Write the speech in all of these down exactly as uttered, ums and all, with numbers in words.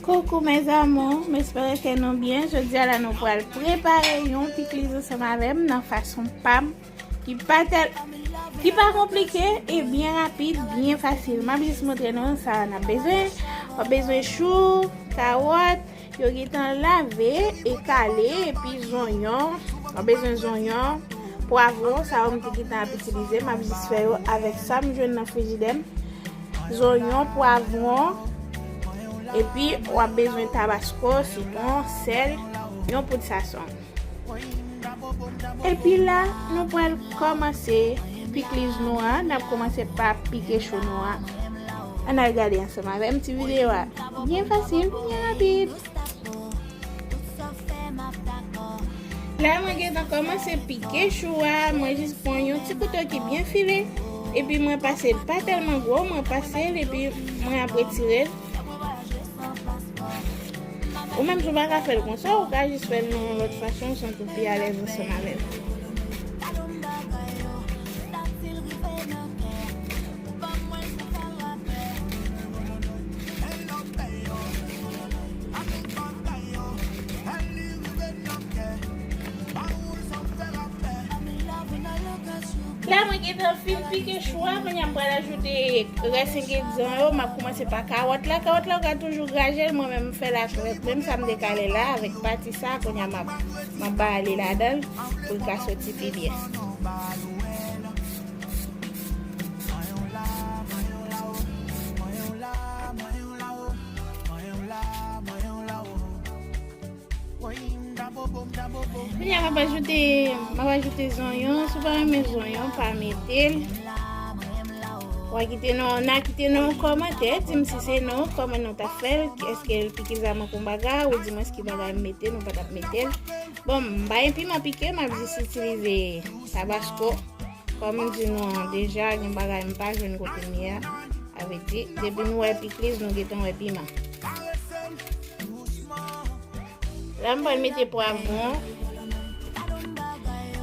Coucou mes amours, m espere ke nou byen. Jodi a la nou pral prepare yon pikliz ansanm avè m nan fason pa m ki pa tèl ki pa konplike e byen rapid, byen fasil. M ap jis montre nou sa n ap bezwen. W ap bezwen chou, kawòt, yo gentan lave e kale, epi zonyon. W ap bezwen zonyon, pwavwon, sa yo m te gentan ap itilize. M ap jis fè yo avèk sa m jwenn nan frijidè m. Zonyon, pwavwon, epi w ap bezwen tabasko, sitwon, sèl, yon poud sazon. Epi la, nou pral kòmanse pikliz nou an. N ap kòmanse pa pike chou nou an. Ann al gade ansanm avè m ti videyo a. Byen fasil, byen rapid. La, mwen gentan kòmanse pike chou a. Mwen jis pran yon ti kouto ki byen file. Epi mwen pase l pa tèlman gwo, mwen pase l epi mwen ap retire l. Ou menm tou pa ka fè l konsa, ou ka jis fè l nan yon lòt fason san tou pi alèz ansanm avè l. La mwen gentan fin pike chou a, kounye a m pral ajoute rès engredyan yo. M ap kòmanse pa kawòt la. Kawòt la ou ka toujou graje l, mwen menm m fè l avèk menm sa m dekale la avèk pati sa, kounye a m ap m ap bale ladan l pou l ka soti pi byen. Kounye a m ap ajoute, m ap ajoute zonyon. Si w pa renmen zonyon, pa mete l. W a kite nan, n a kite nan yon kòmantè, di m si se nan yon kòman nou ta fè l, èske l pike zamank yon bagay, ou di mwen ki bagay m mete, nou pa t ap mete l. Bon, m pa gen piman pike, m ap jis itilize tabasko. Kòm m di nou an deja, gen bagay m pa jwenn kote m ye a. Sa vle di, depi nou wè pikliz, nou gentan wè piman. La, m pral mete pwavwon.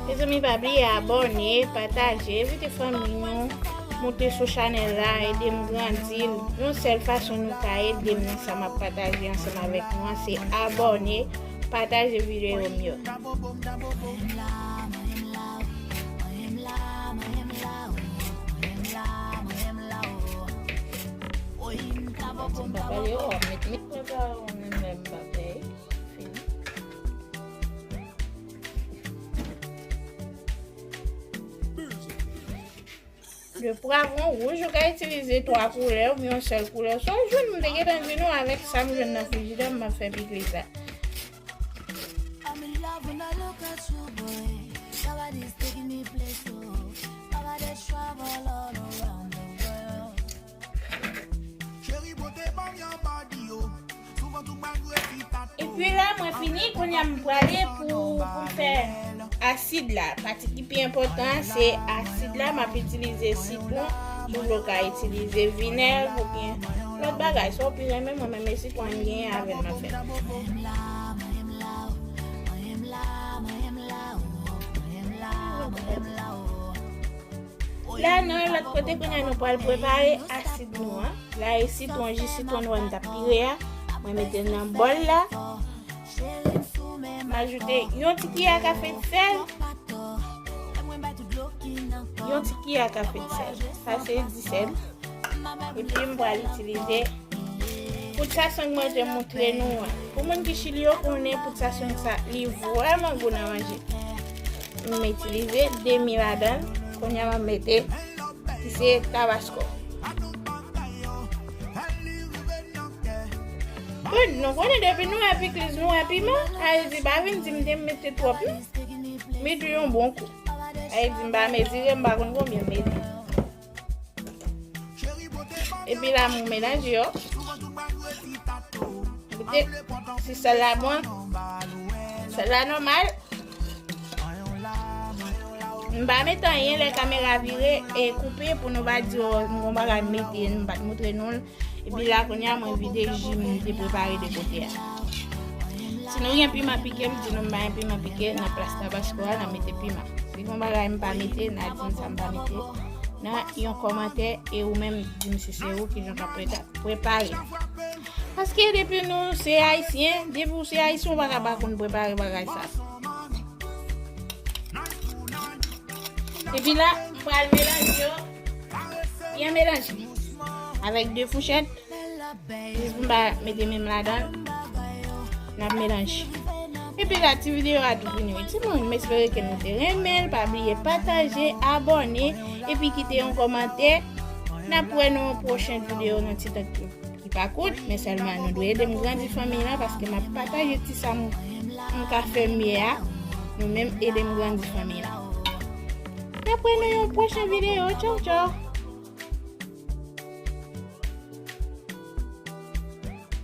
Mezanmi, pa bliye abòne, pataje, envite fanmi nou monte sou chanèl la, ede m grandi l. Yon sèl fason nou ka ede m nan sa m ap pataje ansanm avèk nou an, se abòne, pataje videyo m yo. Le pwavwon wouj, ou ka itilize twa koulè oubyen yon sèl koulè. Sa w jwenn, m te gentan di nou avèk sa m jwenn nan frijidè m, m ap fè pikliz la. Epi la, mwen fini, kounye a m prale pou, pou m fè asid la. Pati ki pi enpòtan an, se asid la. M ap itilize sitwon, ou ka itilize vinèg oubyen lòt bagay. Sa w pi renmen, mwen menm e sitwon m genyen avè l m ap fè. La, nan lòt kote, kounye a nou pral prepare asid nou an. La, e sitwon, ji sitwon nou an m t ap pire a. Mwen mete l nan bòl la. M ajoute yon ti kiyè kafe sèl. Yon ti kiyè kafe sèl. Sa se disèl. Epi m pral itilize poud sazon mwen te montre nou an. Pou moun ki Chili yo konnen poud sazon sa, li vrèman gou nan manje. M itilize demi ladan l. Kounye a m ap mete ki se tabasko. Bon, nou konnen depi nou wè pikliz, nou wè piman, sa vle di pa vin di m te mete twòp non. Mete yon bon kou. Sa vle di m pa mezire, m pa konn konbyen m mete. Epi la, m melanje yo. Koute, si sèl la bon, sèl la nòmal. M pa mete anyen lè kamera vire e koupe pou nou pa di, o, m gon bagay m mete, m pa t montre nou l. Epi la, kounye a, mwen vide ji m te prepare de kote a. Si nou gen piman pike, m di nou m pa gen piman pike, nan plas tabasko a, n a mete piman. Si gon bagay m pa mete, n a di m sa m pa mete nan yon kòmantè e ou menm di m si se ou kijan w ka preta-, prepare. Paske depi nou se ayisyen, depi w se ayisyen, w pa ka pa konn prepare bagay sa. Epi la, m pral melanje yo. Byen melanje. Avèk de fouchèt. Jis pou m pa mete men m ladan l. N ap melanje. Epi la, ti videyo a tou fini wi. Timoun, m espere ke nou te renmen l. Pa bliye pataje, abòne, epi kite yon kòmantè. N ap wè nan yon pwochen videyo nan ti tan ki pa kout, men sèlman nou dwe ede m grandi fanmi la, paske m ap pataje ti sa m, m ka fè m ye a. Nou menm ede m grandi fanmi la. N ap wè nan yon pwochen videyo. Tchaw, tchaw.